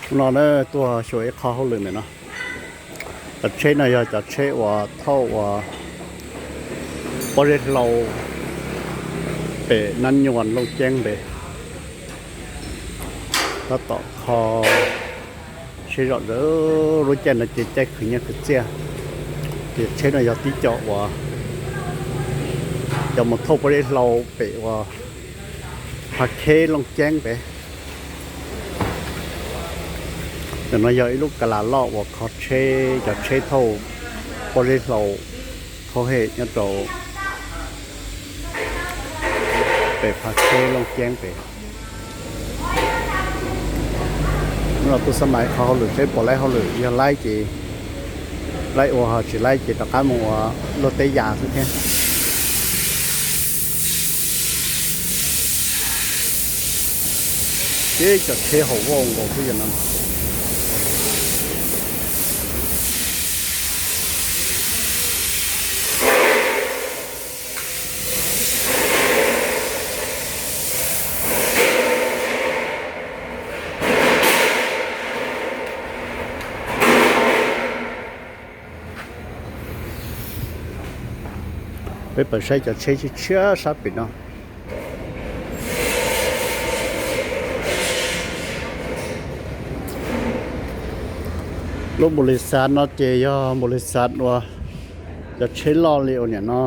Hnub no na tuaj xyuas ib qho hauj lwm ntawm no. Cov tsheb no yog cov tsheb uas thauj uas pob zeb hlau pem Nab Nyuas Looj Ceeb npe. Tab tom kho tsheb zom zaws, lub caij no ces caij khwv nyiaj khwv txiaj. Ces tsheb no yog tib co uas cov mus thauj pob zeb hlau pem uas Phav Kheb Looj Ceeb pem. Ntawm no yog ib lub kas las loj uas kho tsheb, cov tsheb thauj pob zeb hlau thauj hem nyob rau pem Phav Kheb Looj Ceeb pem. Hnub no tuaj xab mais kho hauj lwm seb puas laib hauj lwm, yog laib ces laib ua, ho tsis laib ces rov qab mus ua luaj teb yas xwb thiab. Tib cov tsheb haum vauj nkaus xwb yog no. Peb pab saib cov tsheb tshiab tshiab sab pem no. Lub npaum li xav no ces yog npaum li xav uas cov tsheb loj li uas niam no,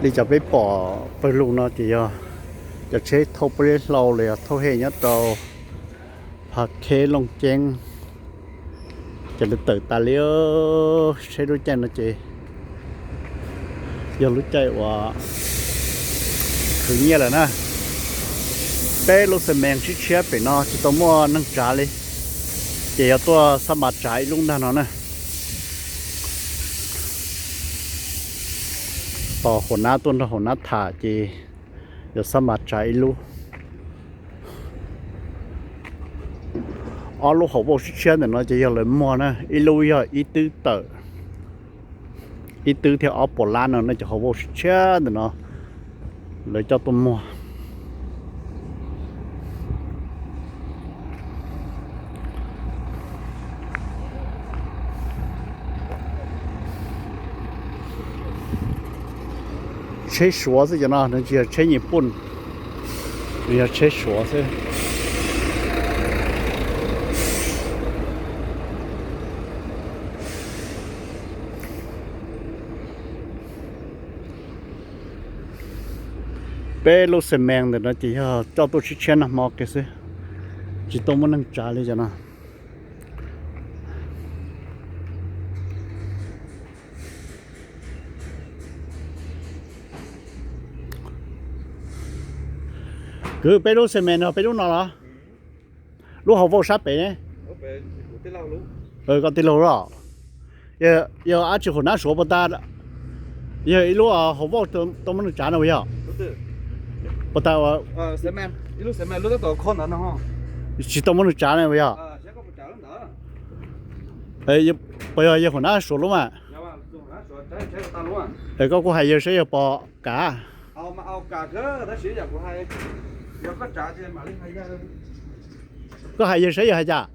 li cov peb pom pawg lug no ces yog cov tsheb thauj pob zeb hlau los yog thauj hem nyob rau Phav Kheb Looj Ceeb. Ces lawv tawm tas li, tsheb lub caij no ces yog lub caij uas khwv nyiaj lawm na. Peb lub xe mes tshiab tshiab pem no tsis tau muaj neeg tsav li, ces yog tuaj xab mas tsav ib lub ntag no na. Tos hauv nab tuaj nrog hauv nab tham ces yog xab mas tsav ib lub. Ob lub hauv vauj tshiab tshiab ntawm no ces yog lawv muag na, ib lub yog ib twb tawm, ib twb thiab ob puas lab no na, cov hauv vauj tshiab tshiab ntawm no lawv coj tuaj muag. Tsheb Suav xwb cov no, nws tsis yog tsheb Nyij Pooj, nws yog tsheb Suav xwb. Peb lub xe mes ntawm no ces yog coj tuaj tshiab tshiab nag hmo kiag xwb, tsis tau muaj neeg tsav li cov no. Kwv, peb lub xe mes no peb lub no los? Lub hauv vauj sab pem ne? Koj tij laug los? Yog dab tsi hauv nab Suav puas tas, yog ib lub hauv vauj tau muaj neeg tsav no puas yog? Puas tas, tsis tau muaj neeg tsav no puas yog? Puas yog yawg hauv nab Suav lub mas? Es koj kuj hais yawg saib yawg puas kam. Koj hais yawg saib yawg hais cas.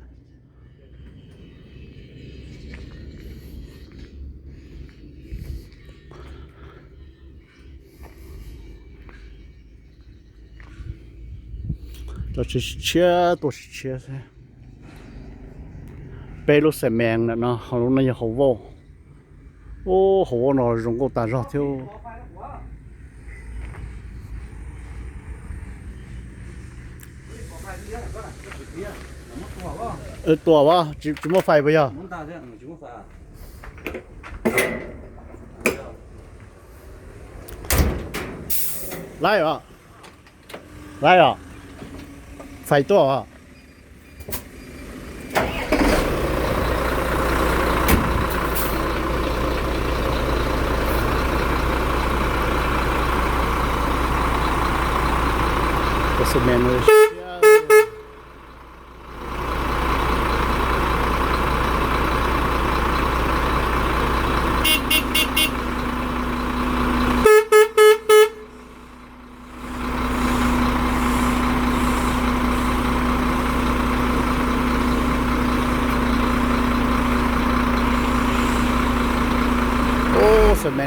Cov tsheb tshiab tuaj tshiab xwb. Peb lub xe mes ntawm no, hauv lub no yog hauv vauj. Ub, hauv vauj no zoo nkauj tas zog thiab. Tua as, tsis muaj fais puas yog? Laib os, laib os, fais tuaj os.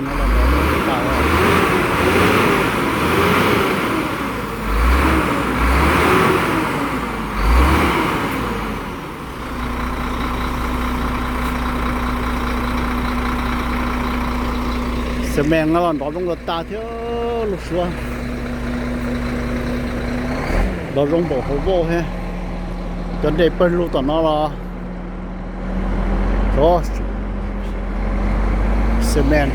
no los nrov zoo tas. Xemees no los nrov zoo tas tas thiab, lub suab nrov zoo npaum hauv voj thiab. Cov dej pawg lug tom no los xemees.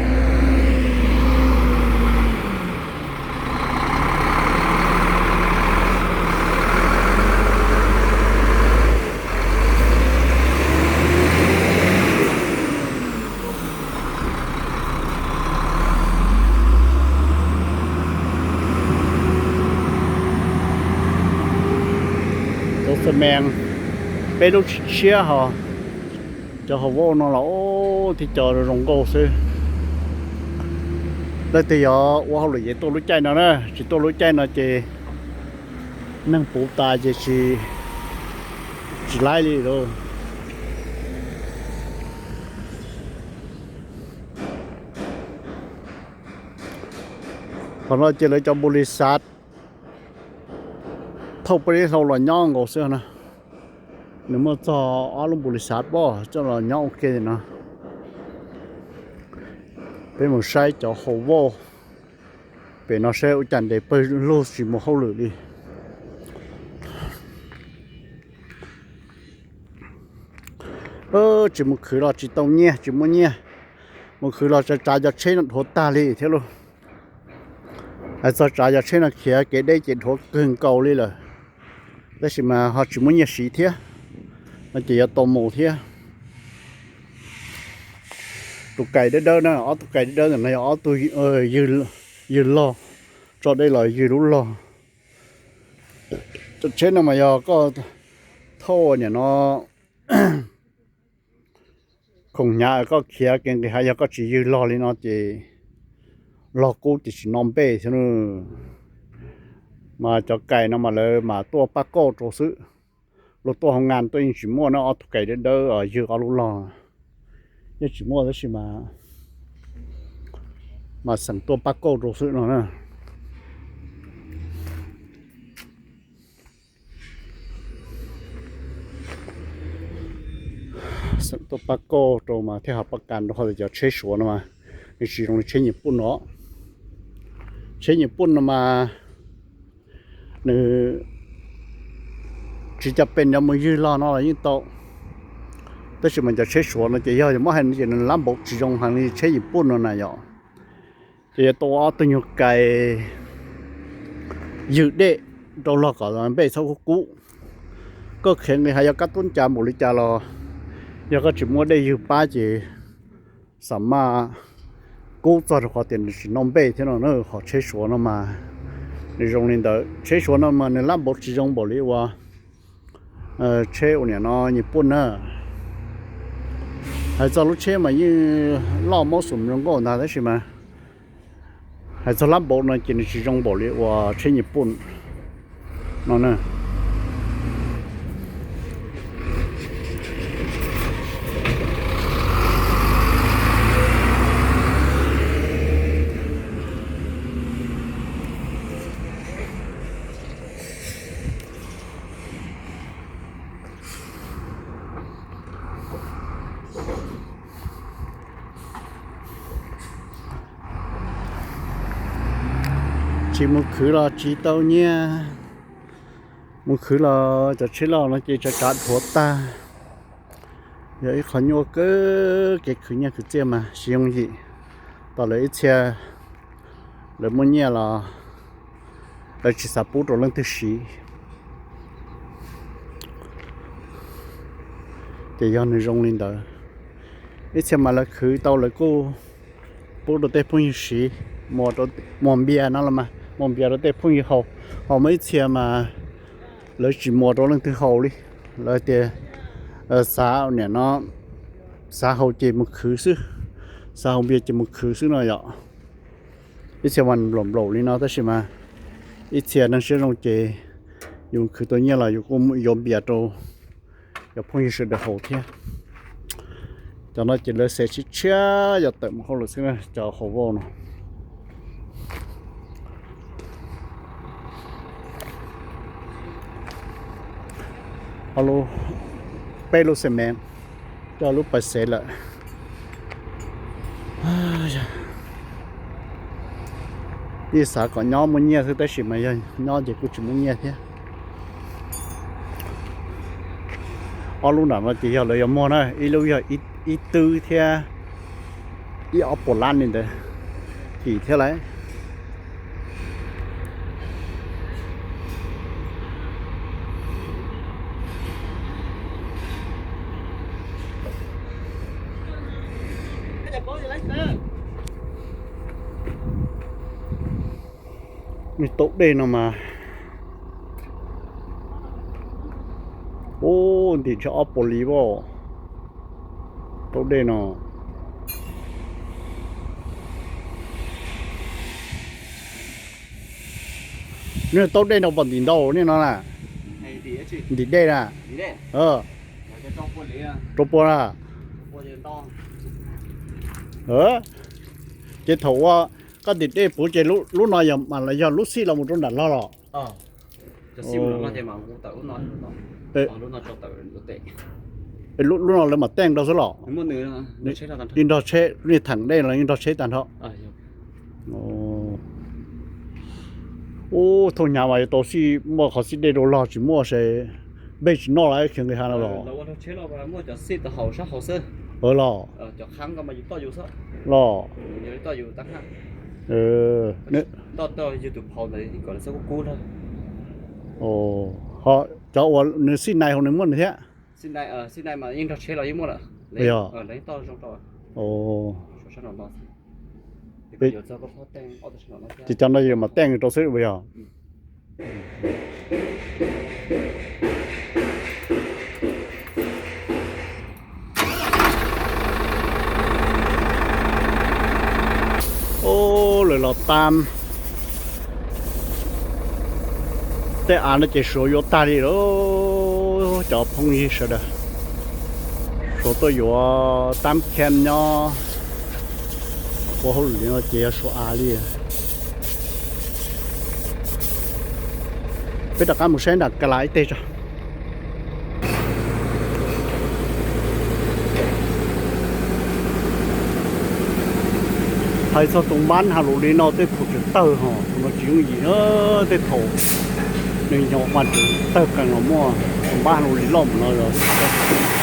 Cov xemees peb lub tshiab tshiab ho, cov hauv voj no los ub thiab cov zoo nkauj xwb. Leej twg yog ua hauj lwm ces tuaj lub caij no na, tsis tuaj lub caij no ces neeg puv tas ces tsis, tsis laib li lauj. Qhov no ces lawv cov npus lis xav thauj peb hlau los nyob nkaus xwb na. Nws muaj txog ob lub npus lis xav pob coj los nyob ua ke no. Peb mus saib cov hauv voj pem no saib ua cas nres pawg lug tsis mus hauj lwm li. Tsis mus khwv los tsis tau nyiaj, tsis muaj nyiaj. Mus khwv los tsav tsav cov tsheb no dhuav tag li thiab lauj. Hais txog tsav cov tsheb no khiav kev deb ces dhuav kawg nkaus li lawm, tab sis mas ho tsis muaj nyiaj siv thiab, no ces yuav tau mus thiab. Tus kais dawb dawb na, ob tug kais dawb dawb ntawm no yog ob tug ywg log, tso dej los ywg lub log. Cov tsheb no mas yog koj thauj niam no khoom hnyav koj khiav kev nqis hav, yog koj tsis ywg log li no ces log kub ces tsis no npej thiab. Mas cov kais no mas lawv mas tuaj pab kauj rau xwb, luag tuaj hoo ngas tuaj yeej tsis muaj na, ob tug kais dawb dawb ywg ob lub log yeej tsis muaj tab sis mas, mas xeem tuaj pab kauj rau xwb no na. Xeem tuaj pab kauj rau mas thiaj ho pab kas rau qhov tias cov tsheb Suav no mas nws tsis zoo li tsheb Nyij Pooj no. Tsheb Nyij Pooj no mas nws tsis cov pes nrov mus ywg log no los yeej tau, tab sis mas cov tsheb Suav no ces yog muab hais no ces nws lab npaum tsis zoo heev li tsheb Nyij Pooj no na yom. Ces yuav tau ob tug nyuag kais ywg dej rau log kom npej txhob kub kub. Koj khiav nqis hav yog kab tub cas npaum li cas los yog koj tsis muaj dej ywg pab ces xam maj kub txog rau qhov tias nws tsis no npej thiab no na. Qhov tsheb Suav no mas nws zoo li ntawd. Tsheb Suav no mas nws lab npaum tsis zoo npaum li uas tsheb ua niam no Nyij Pooj na. Hais txog lub tsheb mas yeej loj mob xum zoo nkauj ntag tab sis mas hais txog lab npaum no ces nws tsis zoo npaum li uas tsheb Nyij Pooj no na. Tsis mus khwv los tsis tau nyiaj, mus khwv los cov tsheb loj no ces tsav tsav dhuav tag. Yog ib qho nyuaj kawg kev khwv nyiaj khwv txiaj mas tsis yooj yim. Tos lawv ib txhia lawv muaj nyiaj los lawv tsis xav pub rau leej twg siv. Ces yog nws zoo li ntawd, ib txhia mas lawv khwv tau lawv kuj pub rau tej phooj ywg siv, muag npias no los mas muag npias rau tej phooj ywg haus. Ho muaj ib txhia mas lawv tsis muag rau leej twg haus li, lawv tias xav niam no xav haus ces mus khwv xwb, xav haus npias ces mus khwv xwb no yom. Ib txhia mas nplaum nplaum li no tab sis mas ib txhia neeg siab zoo ces yus khwv tau nyiaj los yus kuj yuav npias rau cov phooj ywg sawv daws haus thiab. Cov no ces lawv xev tshiab tshiab yog tawm mus hauj lwm xwb na, cov hauv vauj no. Ob lub, peb lub xe me, coj lub pais xev lawm. Yeej xav kom nyob muaj nyiaj xwb tab sis mas yog nyob ces kuj tsis muaj nyiaj thiab. Ob lub nram no ces yog lawv yuav muag na, ib lub yog ib twb thiab ib ob puas lab li ntawd, kim thiab lauj. Tau dej no mas, ub, ntim tshaj ob puas li as. Tau dej no, nws tau dej no pom ntim ntau nej no na. Ntim dej na. Rau puas na. Ces thaum ua koj ntim dej puv ces lub no yog mas los yog lub xij los mus rau nram log los? Lub no lawv mam teej rau xwb los? Yeej nrog tsheb, nej theem dej los yeej nrog tsheb tag nrho? Ub, thooj hnyav mas yuav tau xij, muaj qhov xij dej rau log tsis muaj ces npej tsis noj los khiav nqis hav no los? Los, ho cov uas nws xij nais hauv nws muaj nws thiab? Yog. Ces cov no yog mas teej rau xwb puas yog? Ub, lawv los tab tej av no ces suav yuav tag li lawm. Cov phooj ywg sawv daws, suav tuaj yuav tab kham nyob ua hauj lwm li no ces yog suav av li. Peb rov qab mus saib nram kas las ib teg tso. Hais txog tus npab has lus li no tej thaum tseem tawg ho, tus no tsis yooj yim na. Tej thaum neeg nyob mas tseem tawg qees los muaj, tus npab has lus li loj mus no los tsis tawg.